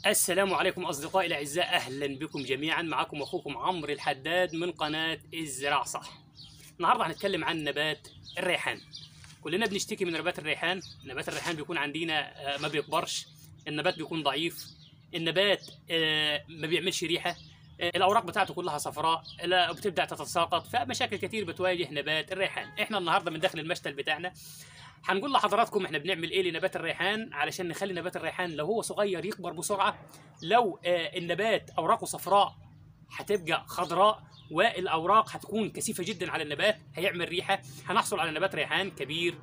السلام عليكم أصدقائي الأعزاء، أهلا بكم جميعا. معكم أخوكم عمرو الحداد من قناة الزراعة صح. النهاردة هنتكلم عن نبات الريحان. كلنا بنشتكي من نبات الريحان. نبات الريحان بيكون عندنا ما بيكبرش، النبات بيكون ضعيف، النبات ما بيعملش ريحة، الأوراق بتاعته كلها صفراء، لا بتبدأ تتساقط، فمشاكل كتير بتواجه نبات الريحان. احنا النهاردة من داخل المشتل بتاعنا هنقول لحضراتكم احنا بنعمل ايه لنبات الريحان علشان نخلي نبات الريحان لو هو صغير يكبر بسرعة، لو النبات اوراقه صفراء هتبقى خضراء، والاوراق هتكون كثيفة جدا على النبات، هيعمل ريحه، هنحصل على نبات ريحان كبير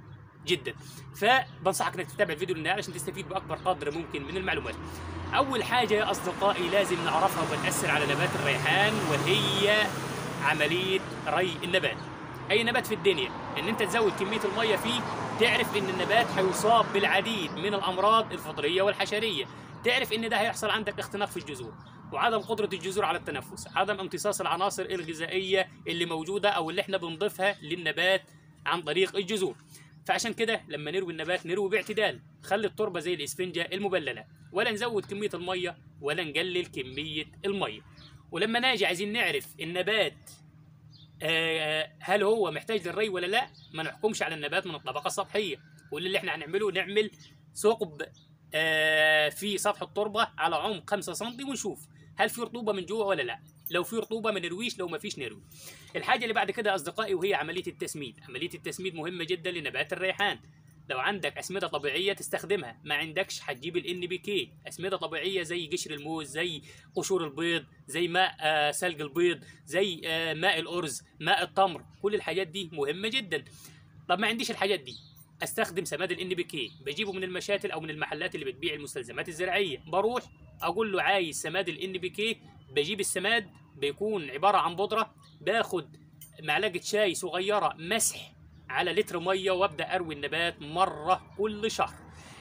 جدا. فبنصحك انك تتابع الفيديو للنهاية علشان تستفيد باكبر قدر ممكن من المعلومات. اول حاجة يا اصدقائي لازم نعرفها وبتاثر على نبات الريحان وهي عملية ري النبات. اي نبات في الدنيا ان انت تزود كمية المية فيه تعرف ان النبات هيصاب بالعديد من الامراض الفطرية والحشريه، تعرف ان ده هيحصل عندك اختناق في الجذور وعدم قدره الجذور على التنفس، عدم امتصاص العناصر الغذائية اللي موجودة او اللي احنا بنضيفها للنبات عن طريق الجذور. فعشان كده لما نروي النبات نروي باعتدال، خلي التربة زي الاسفنجه المبلله، ولا نزود كمية المية ولا نقلل كمية المية. ولما ناجي عايزين نعرف النبات هل هو محتاج للري ولا لا، ما نحكمش على النبات من الطبقة السطحية. واللي اللي احنا هنعمله نعمل ثقب في سطح التربة على عمق 5 سم ونشوف هل في رطوبة من جوه ولا لا. لو في رطوبة ما نرويش، لو ما فيش نروي. الحاجة اللي بعد كده يا اصدقائي وهي عملية التسميد. عملية التسميد مهمة جدا لنبات الريحان. لو عندك اسمده طبيعية تستخدمها، ما عندكش هتجيب ال NPK، اسمده طبيعية زي قشر الموز، زي قشور البيض، زي ماء سلق البيض، زي ماء الارز، ماء التمر، كل الحاجات دي مهمة جدا. طب ما عنديش الحاجات دي، استخدم سماد ال NPK، بجيبه من المشاتل او من المحلات اللي بتبيع المستلزمات الزراعية، بروح اقول له عايز سماد ال NPK، بجيب السماد بيكون عبارة عن بودره، باخد معلقه شاي صغيرة مسح على لتر مية وابدا اروي النبات مرة كل شهر.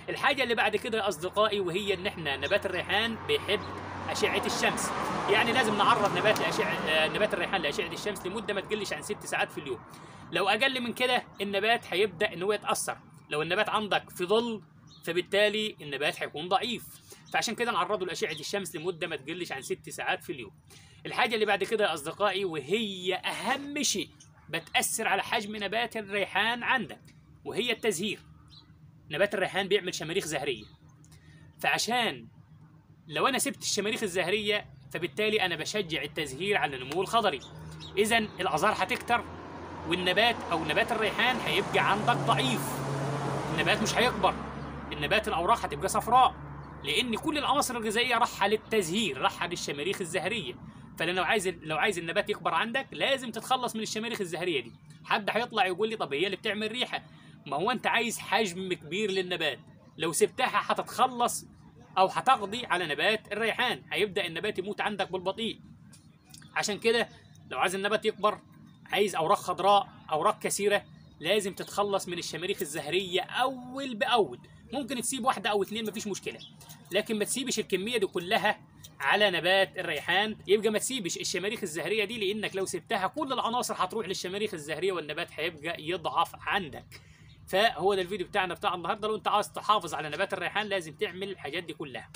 الحاجة اللي بعد كده يا اصدقائي وهي ان احنا نبات الريحان بيحب اشعه الشمس، يعني لازم نعرض نبات الريحان لاشعه الشمس لمدة ما تقلش عن 6 ساعات في اليوم. لو اقل من كده النبات هيبدا ان هو يتاثر. لو النبات عندك في ظل فبالتالي النبات هيكون ضعيف، فعشان كده نعرضه لاشعه الشمس لمدة ما تقلش عن 6 ساعات في اليوم. الحاجة اللي بعد كده يا اصدقائي وهي اهم شيء بتأثر على حجم نبات الريحان عندك وهي التزهير. نبات الريحان بيعمل شماريخ زهرية، فعشان لو أنا سبت الشماريخ الزهرية فبالتالي أنا بشجع التزهير على النمو الخضري، إذا الأزهار هتكتر والنبات أو نبات الريحان هيبقى عندك ضعيف، النبات مش هيكبر، النبات الأوراق هتبقى صفراء، لأن كل العناصر الغذائية راحة للتزهير، راحة للشماريخ الزهرية. فلو عايز النبات يكبر عندك لازم تتخلص من الشماريخ الزهريه دي. حد هيطلع يقول لي طب هي اللي بتعمل ريحه، ما هو انت عايز حجم كبير للنبات، لو سبتها هتتخلص او هتقضي على نبات الريحان، هيبدا النبات يموت عندك بالبطيء. عشان كده لو عايز النبات يكبر، عايز اوراق خضراء، اوراق كثيرة، لازم تتخلص من الشماريخ الزهريه اول باول. ممكن تسيب واحدة او اتنين مفيش مشكلة، لكن ما تسيبش الكمية دي كلها على نبات الريحان. يبقى ما تسيبش الشماريخ الزهريه دي، لانك لو سبتها كل العناصر هتروح للشماريخ الزهريه والنبات هيبقى يضعف عندك. فهو ده الفيديو بتاعنا بتاع النهارده. لو انت عايز تحافظ على نبات الريحان لازم تعمل الحاجات دي كلها.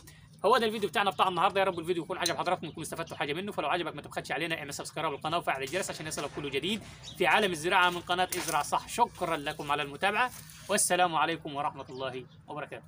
هو ده الفيديو بتاعنا بتاع النهارده. يا رب الفيديو يكون عجب حضراتكم وتكونوا استفدتوا حاجة منه. فلو عجبك ما تبخلش علينا، اعمل subscribe للقناة وفعل الجرس عشان يصلك كل جديد في عالم الزراعة من قناة ازرع صح. شكرا لكم على المتابعة، والسلام عليكم ورحمة الله وبركاته.